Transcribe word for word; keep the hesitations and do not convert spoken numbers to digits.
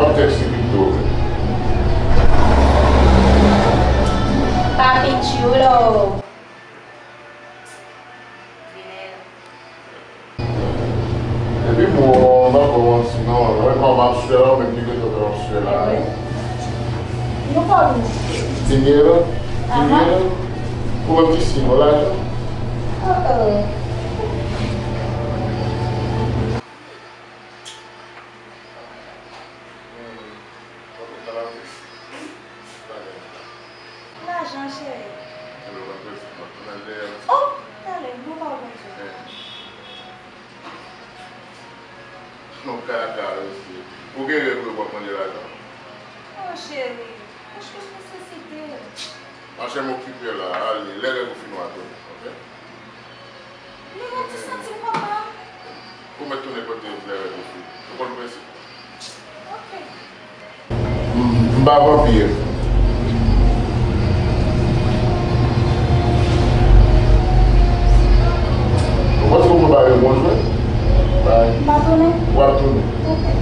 Ap tèks li pito vre. Papi Chulo. Epi bon, m pa ba w manti non, lè kòman m ap swe la, ou menm ki gentan ap swe la. Wi. Nou pa bon. Dinero? Aha. Dinero? Ou menm ki siy non lajan? Oh, oh. Lajan, cheri. Oh, talè, mwen pa konn sa. Non, kaka, mesye. Ou gen rèv pou w ap mande lajan? Oh, cheri, paske m nesesite l. Monchè, m okipe la, ale, lè rèv ou fini w a tounen, oke? Li ret ti santim papa. Ou mèt tounen kote m lè rèv ou fini. Ou konn prensip. Oke. M, m pa vanpi. Ou panse ou prepare yon bon jwèt? Bay. M pa tounen? W ap tounen. Oke.